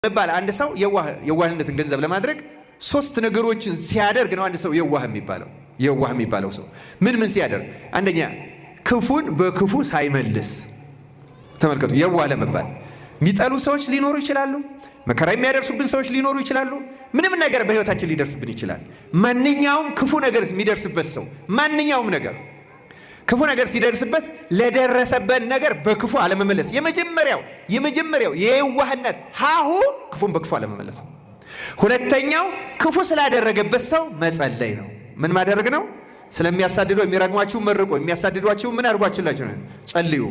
መባል አንድ ሰው የዋህነትን ገንዘብ ለማድረግ ሶስት ነገሮችን ሲያደርግ ነው አንድ ሰው የዋህ የሚባለው። የዋህ የሚባለው ሰው ምን ምን ሲያደርግ? አንደኛ ክፉን በክፉ ሳይመልስ። ተመልከቱ፣ የዋህ ለመባል የሚጠሉ ሰዎች ሊኖሩ ይችላሉ። መከራ የሚያደርሱብን ሰዎች ሊኖሩ ይችላሉ። ምንም ነገር በሕይወታችን ሊደርስብን ይችላል። ማንኛውም ክፉ ነገር የሚደርስበት ሰው፣ ማንኛውም ነገር ክፉ ነገር ሲደርስበት ለደረሰበት ነገር በክፉ አለመመለስ የመጀመሪያው የየዋህነት ሀሁ ክፉን በክፉ አለመመለስ ነው። ሁለተኛው ክፉ ስላደረገበት ሰው መጸለይ ነው። ምን ማድረግ ነው? ስለሚያሳድደው የሚረግሟችሁ መርቆ፣ የሚያሳድዷችሁ ምን አድርጓችሁላችሁ ነው? ጸልዩ።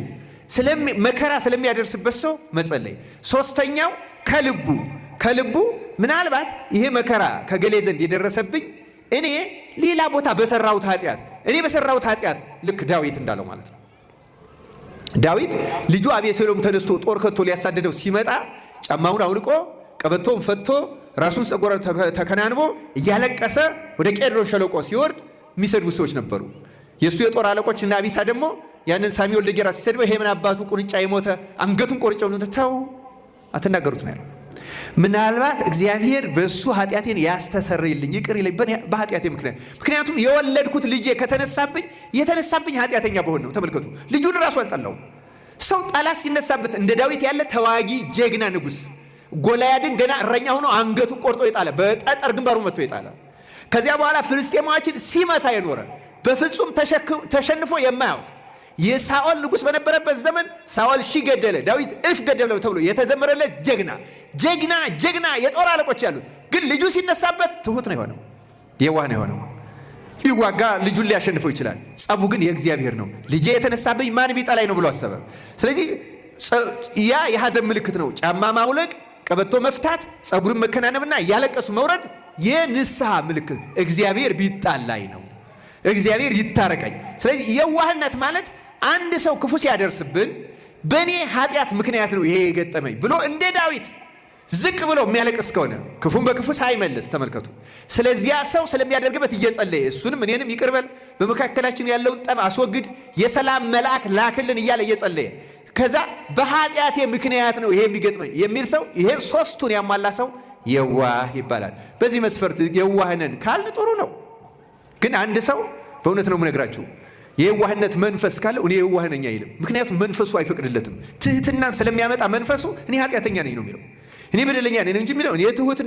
መከራ ስለሚያደርስበት ሰው መጸለይ። ሶስተኛው ከልቡ ምናልባት ይሄ መከራ ከገሌ ዘንድ የደረሰብኝ እኔ ሌላ ቦታ በሰራሁት ኃጢአት፣ እኔ በሰራሁት ኃጢአት፣ ልክ ዳዊት እንዳለው ማለት ነው። ዳዊት ልጁ አቤሴሎም ተነስቶ ጦር ከቶ ሊያሳድደው ሲመጣ ጫማውን አውልቆ፣ ቀበቶውን ፈቶ፣ ራሱን ጸጉር ተከናንቦ እያለቀሰ ወደ ቄድሮን ሸለቆ ሲወርድ የሚሰድቡ ሰዎች ነበሩ። የእሱ የጦር አለቆች እና አቢሳ ደግሞ ያንን ሳሚ ወልደ ጌራ ሲሰድበው ይሄ ምን አባቱ ቁንጫ የሞተ አንገቱን ቆርጨው፣ ተው አትናገሩት ነው ያለው። ምናልባት እግዚአብሔር በእሱ ኃጢአቴን ያስተሰርይልኝ፣ ይቅር ይለኝ በኃጢአቴ ምክንያት፣ ምክንያቱም የወለድኩት ልጄ ከተነሳብኝ የተነሳብኝ ኃጢአተኛ በሆን ነው። ተመልከቱ፣ ልጁን ራሱ አልጠላውም። ሰው ጠላት ሲነሳበት እንደ ዳዊት ያለ ተዋጊ ጀግና ንጉሥ፣ ጎልያድን ገና እረኛ ሆኖ አንገቱን ቆርጦ የጣለ፣ በጠጠር ግንባሩ መጥቶ የጣለ፣ ከዚያ በኋላ ፍልስጤማዎችን ሲመታ የኖረ፣ በፍጹም ተሸንፎ የማያውቅ፣ የሳኦል ንጉሥ በነበረበት ዘመን ሳኦል ሺህ ገደለ፣ ዳዊት እልፍ ገደለ ተብሎ የተዘመረለት ጀግና ጀግና ጀግና የጦር አለቆች ያሉት፣ ግን ልጁ ሲነሳበት ትሁት ነው የሆነው፣ የዋህ ነው የሆነው። ሊዋጋ ልጁን ሊያሸንፈው ይችላል። ጸቡ ግን የእግዚአብሔር ነው። ልጄ የተነሳብኝ ማን ቢጠላኝ ነው ብሎ አሰበ። ስለዚህ ያ የሐዘን ምልክት ነው። ጫማ ማውለቅ፣ ቀበቶ መፍታት፣ ጸጉርን መከናነብና እያለቀሱ መውረድ የንስሐ ምልክት፣ እግዚአብሔር ቢጣላኝ ነው፣ እግዚአብሔር ይታረቀኝ። ስለዚህ የዋህነት ማለት አንድ ሰው ክፉ ሲያደርስብን በእኔ ኃጢአት ምክንያት ነው ይሄ የገጠመኝ ብሎ እንደ ዳዊት ዝቅ ብሎ የሚያለቅስ ከሆነ፣ ክፉን በክፉ ሳይመልስ፣ ተመልከቱ፣ ስለዚያ ሰው ስለሚያደርግበት እየጸለየ እሱንም እኔንም ይቅርበል፣ በመካከላችን ያለውን ጠብ አስወግድ፣ የሰላም መልአክ ላክልን እያለ እየጸለየ፣ ከዛ በኃጢአቴ ምክንያት ነው ይሄ የሚገጥመኝ የሚል ሰው፣ ይሄ ሶስቱን ያሟላ ሰው የዋህ ይባላል። በዚህ መስፈርት የዋህ ነን ካልን ጥሩ ነው። ግን አንድ ሰው፣ በእውነት ነው የምነግራችሁ፣ የዋህነት መንፈስ ካለው እኔ የዋህ ነኝ አይልም። ምክንያቱም መንፈሱ አይፈቅድለትም። ትህትናን ስለሚያመጣ መንፈሱ እኔ ኃጢአተኛ ነኝ ነው የሚለው። እኔ በደለኛ ነኝ እንጂ የሚለው እኔ ትሁት